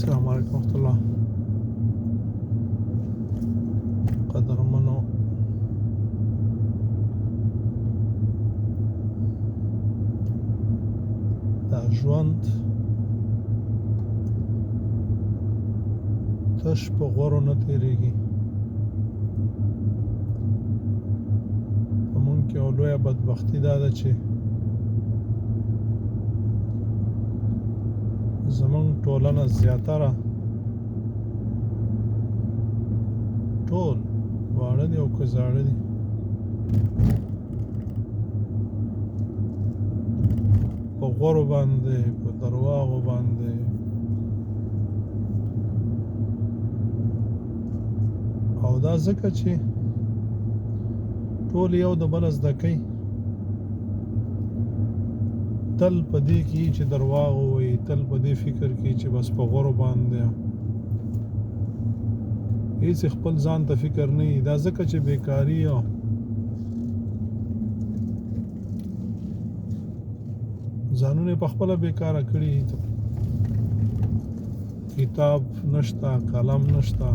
السلام علیکم ورحمت الله. قدرمنو دا ژوند تش په غورو نه تیریږي. په مونږ کې یو لویه بدبختي دا ده چې زمونږ ټولنه زیاتره ټول واړه دي او که زاړه دي، په غورو باندې، په درواغو باندې او دا ځکه چې ټول یو د بل زده کوي، تل په دې کې چې درواغ وایي، تل په دې فکر کې چې بس په غورو باندې، هیڅ خپل ځان ته فکر نه. دا ځکه چې بیکاری او ځانونه په خپله بیکاره کړي. کتاب نشته، قلم نشته،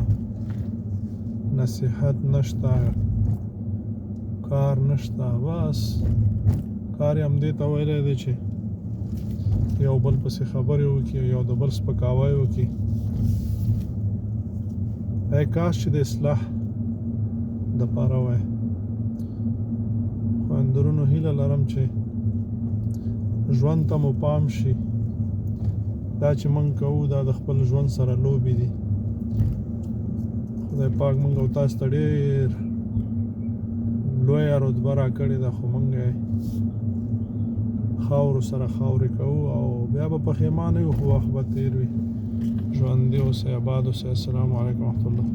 نصیحت نشته، کار نشته. بس کار یې همدې ته ویلی دی چې یو بل پسې خبرې وکړي، یو د بل سپکاوی وکړي. ای کاش چې د اصلاح د پاره وای. خویندو هیله لرم چې ژوند ته مو پام شي. دا چې موږ کوو، دا د خپل ژوند سره لوبې دي. خدای پاک موږ او تاسو ته ډېر لویه رتبه راکړې ده، خو موږ یې خاورو سره خاورې کوو او بیا به پښیمانه یو، خو وخت به تېر وي. ژوندي اوسئ، اباد اوسئ. السلام علیکم ورحمت الله.